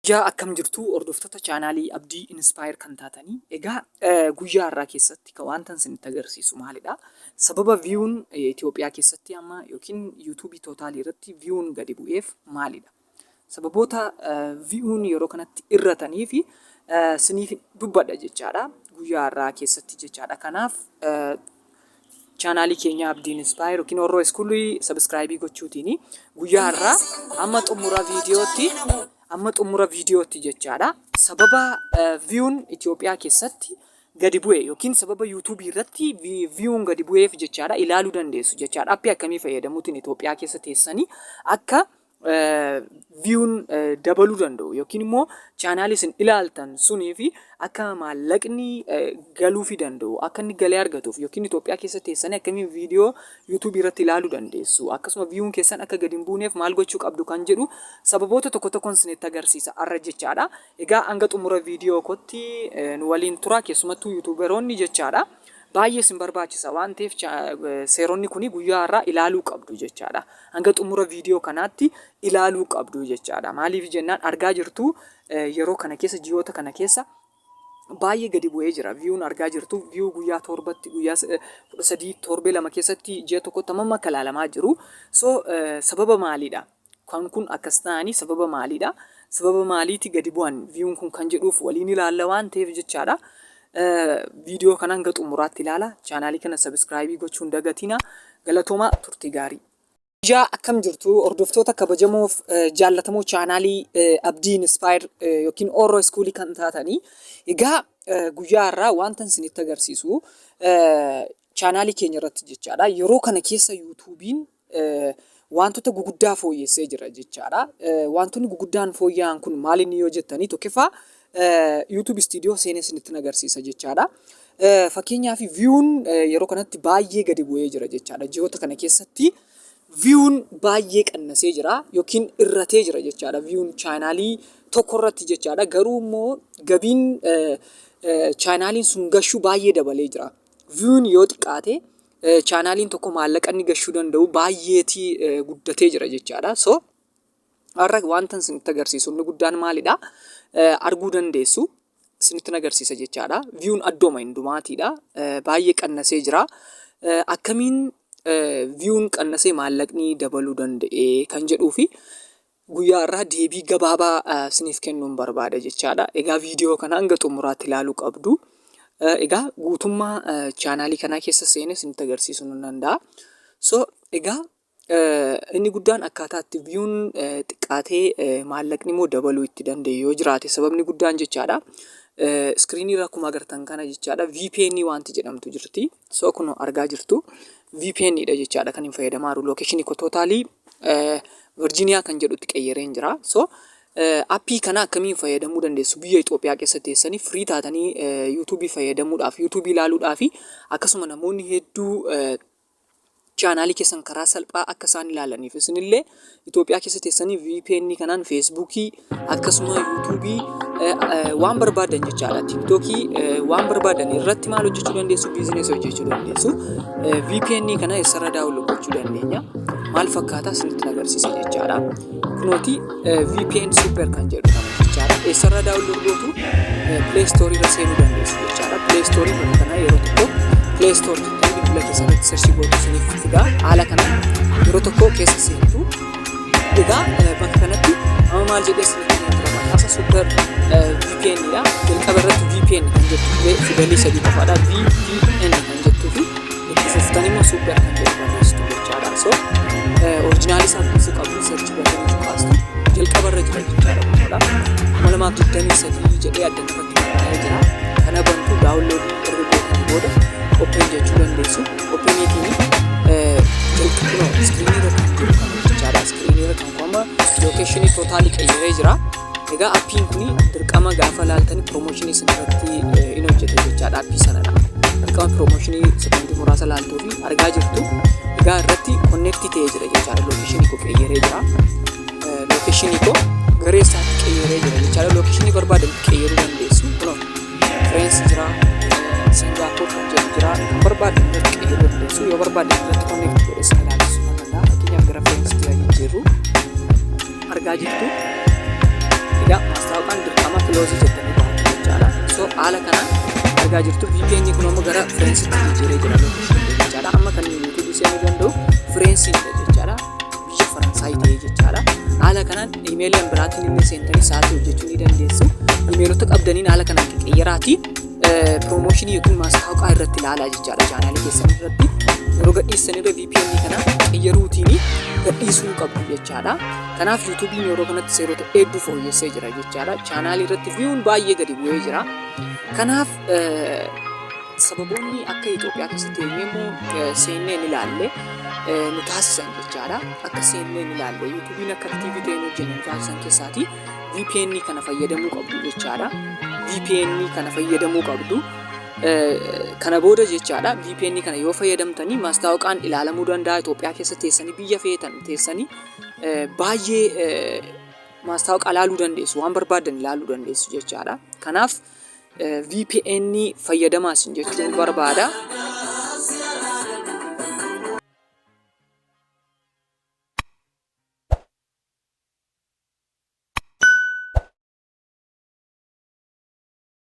Yaa akkam jirtu, hordoftoota chaanaalii Abdii Inspire kan taatanii? Egaa guyyaa har'aa keessatti kan wanta isinitti agarsiisu maalidha? Sababa viewn Itoophiyaa keessatti amma yookiin YouTubeii totalii irratti viewn gadi bu'eef maalidha? Sababoota viewn yeroo kanatti irratanii fi siniif dubbadha jechaadha. Guyyaa har'aa keessatti jechaadha. Kanaaf chaanaalii keenya Abdii Inspire yookiin Horroo Schoolii subscribe gochuutiin guyyaa har'aa amma xumura viidiyootti jechaadha. Sababa viewn Itoophiyaa keessatti gadi bu'e yookiin sababa YouTubeii irratti viewn gadi bu'eef jechaadha, ilaaluu dandeessu jechaadha. Appii akkamii fayyadamuutiin Itoophiyaa keessa teessanii akka viewn dabaluu danda'u yookiin immoo chaanaalii isin ilaaltan sunii fi akka maallaqni galuufii danda'u, akka inni galee argatuuf, yookiin Itoophiyaa keessa teessanii akkamiin viidiyoo YouTubeii irratti ilaaluu dandeessu, akkasuma viewn keessan akka gadi hin buuneef maal gochuu qabdu kan jedhu sababoota tokko tokkoon isinitti agarsiisa har'a jechaadha. Egaa hanga xumura viidiyoo kootti nu waliin tura. Keessumattuu YouTuberoonni jechaadha. Baay'ee isin barbaachisa waan ta'eef seeronni kun guyyaa har'aa ilaaluu qabdu jechaadha. Hanga xumura viidiyoo kanaatti ilaaluu qabdu jechaadha. Maaliif jennaan, argaa jirtu, yeroo kana keessa, ji'oota kana keessa baay'ee gadi bu'ee jira. Viewn argaa jirtu, view guyyaa 7tti, guyyaa 13, torbee 2 keessatti, ji'a tokkotti hammam akka ilaalamaa jiru. So sababa maaliidha? Kan kun akkas ta'anii sababa maaliidha? Sababa maaliiti gadi bu'an viewn kun kan jedhuuf waliin ilaalla waan ta'eef jechaadha. Viidiyoo kana hanga xumuraatti ilaala. Chaanaalii kana subscribe gochuun dagatina. Galatoomaa, turtii gaarii. Yaa akkam jirtu, hordoftoota kabajamoof jaallatamoo chaanaalii Abdii Inspire yookiin Orro Schoolii kan taatanii? Egaa guyyaa har'aa wanta isinitti agarsiisu chaanaalii keenya irratti jechaadha. Yeroo kana keessa YouTubeiin wantoota guguddaa fooyyessee jira jechaadha. Wantoonni guguddaan fooyya'an kun maal inni yoo jettanii, tokkoffaa YouTube Studio seenee isinitti agarsiisa jechaadha. Fakkeenyaaf viewn yeroo kanatti baay'ee gadi bu'ee jira jechaadha. Ji'oota kana keessatti viewn baay'ee qannasee jira yookiin irratee jira jechaadha. Viewn chaanaalii tokko irratti jechaadha. Garuu immoo gabiin chaanaaliin sun gashuu baay'ee dabalee jira. Viewn yoo xiqqaate chaanaaliin tokko maallaqa inni gashuu danda'u baay'eetii guddatee jira jechaadha. So har'a wanta isinitti agarsiisu inni guddaan maalidha? Arguu dandeessu, isinitti agarsiisa jechaadha. Viewn addooma hundumaatiidha. Baay'ee qannasee jira. Akkamiin viewn qannasee maallaqni dabaluu danda'e kan jedhuu fi guyyaa irraa deebii gabaabaa isiniif kennuun barbaada jechaadha. Egaa viidiyoo kana hanga xumuraatti ilaaluu qabdu. Egaa guutummaa chaanaalii kanaa keessa seenee isinitti agarsiisuu nan danda'a. So egaa inni guddaan akkaataa itti viewn xiqqaatee maallaqni immoo dabaluu itti danda'e yoo jiraate, sababni guddaan jechaadha. Screenii irra akkuma agartan kana jechaadha, VPN wanti jedhamtu jirti. So kun argaa jirtu VPN dha jechaadha kan hin fayyadamaa jiru. Locationii koo totalii Virginia kan jedhutti qeyyareen jira. So appii kana akkamiin fayyadamuu dandeessu? Biyya Itoophiyaa keessa teessanii free taatanii YouTubeii fayyadamuudhaaf, YouTubeii ilaaluudhaaf, akkasuma namoonni hedduu chaanaalii keessan karaa salphaa akka isaan ilaalaniif, isinillee Itoophiyaa keessa teessanii VPN kanaan Facebookii, akkasuma YouTubeii, waan barbaadan jechaadha. TikTokii, waan barbaadan irratti maal hojjechuu dandeessu? Businessii hojjechuu dandeessu. VPN kana eessarra download gochuu dandeenya? Maal fakkaata, isinitti agarsiisa jechaadha. Kunooti VPN Super kan jedhu kana jechaadha. Eessarra download gootu? Play Store irra seenuu dandeessu jechaadha. Play Store bakka kanaa yeroo tokko Play Store jettanii bilbila keessan irratti search gootu, isiniif fida. Haala kanaan yeroo tokko keessa seentu. Egaa bakka kanatti amma maal jedhee isinitti himee jira? Maqaasa Super VPN dha. Jalqaba irratti VPN kan jettu fidalii sadii qofaadha. VPN kan jettuu fi itti fuftanii immoo Super kan jedhu barreessitu jechaadha. So originalii isaa dubbisuu qabdu, search gootanii tuqaastu, jalqaba irra jira jechaadha kunoodha. 2023 jedhee adda irratti barraa'ee jira. Kana bantu, downloadii erga gootanii booda open jechuu dandeessu. Openiitiin jalqaba screenii irra kan jiru kana jechaadha. Screenii irra kan amma locationii totalii qayyaree jira. Egaa appiin kun dirqama gaafa laaltanii promotionii isin irratti in hojjeta jechaadha, appii sanadha. Dirqama promotionii sekondii muraasa laaltuu fi argaa jirtu. Egaa irratti connect ta'ee jira jechaadha. Locationii koo qayyaree jira. Locationii koo garee isaatti qayyaree jira jechaadha. Locationii barbaadan qayyaruu dandeessu. Kunoo France jira, Singapore kan jedhu jira. Kan barbaadan irratti qayyaruu dandeessu. Yoo barbaadan irratti connect godhee isin ilaalchisuu nan danda'a. Fakkeenyaaf gara France jira jijjiirru, argaa jirtu. Egaa maastaa Close jettanii baatu jechaadha. So haala kanaan argaa jirtu, VPN kun amma gara Fireensitti jijjiiree jira location jechaadha. Amma kan inni YouTube seenuu danda'u Fireensiidha jechaadha. Biyya Faransaay ta'ee jechaadha. Haala kanaan imeelii biraatiin inni seentanii sa'aatii hojjechuu ni dandeessu. Imeelota qabdaniin haala kanaan qiqqeyyaraati. Promotion yookiin maasxaaqaa irratti ilaalaa jechaadha, chaanaalii keessan irratti. Yeroo gadhiisanirra VPN kana qiyyaruutiin gadhiisuu qabdu jechaadha. Kanaaf YouTube'n yeroo kanatti seerota hedduu fooyyessee jira jechaadha. Chaanaalii irratti view'n baay'ee gadi bu'ee jira. Kanaaf sababoonni akka Itoophiyaa keessatti immoo seennee hin ilaalle nu taasisan jechaadha. Akka seennee hin ilaalle, YouTube'n akka active ta'e nu hojjennu nu taasisan keessaati VPN kana fayyadamuu qabdu jechaadha. VPN kana fayyadamuu qabdu. Kana booda jechaadha, VPN kana yoo fayyadamtanii maasxaaqaan ilaalamuu danda'a. Itoophiyaa keessa teessanii, biyya feetan teessanii baay'ee maasxaaqa ilaaluu dandeessu, waan barbaadan ilaaluu dandeessu jechaadha. Kanaaf VPN fayyadamaa isin jechuun barbaada.